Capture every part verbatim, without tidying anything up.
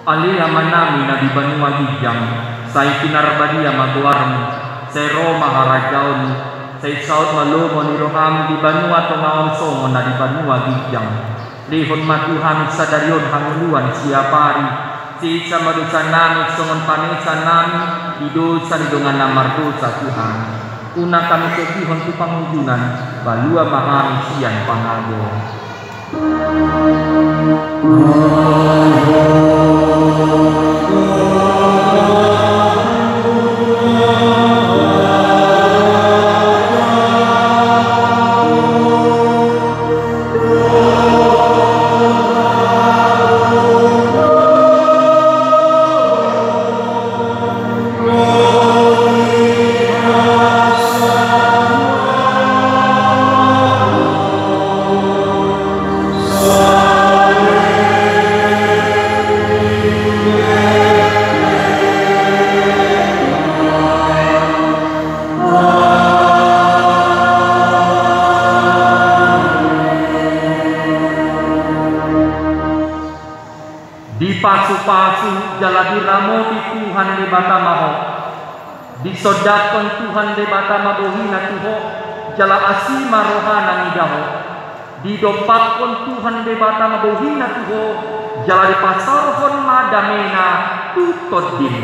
Ale Amanami na di banua ginjang, sai pinarbadia ma goarMu, sai ro ma harajaonMu, sai saut ma lomo ni rohaM di banua tonga on songon na di banua ginjang. Lehon ma tu hami sadari on hangoluan siapari, sesa ma dosanami songon panesanami di dosa ni dongan na mardosa tu hami. Unang hami togihon tu pangunjunan, palua ma hami sian pangago. Dipasupasu jala diramoti Tuhan Debata ma ho. Disondanghon Tuhan Debata ma bohiNa tu ho, jala asi ma rohaNa mida ho. Didompakhon Tuhan Debata ma bohiNa tu ho, jala dipasaorhon ma dameNa tu tondim.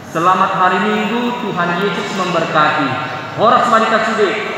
Selamat hari Minggu, Tuhan Yesus memberkati. Horas ma di hita sude.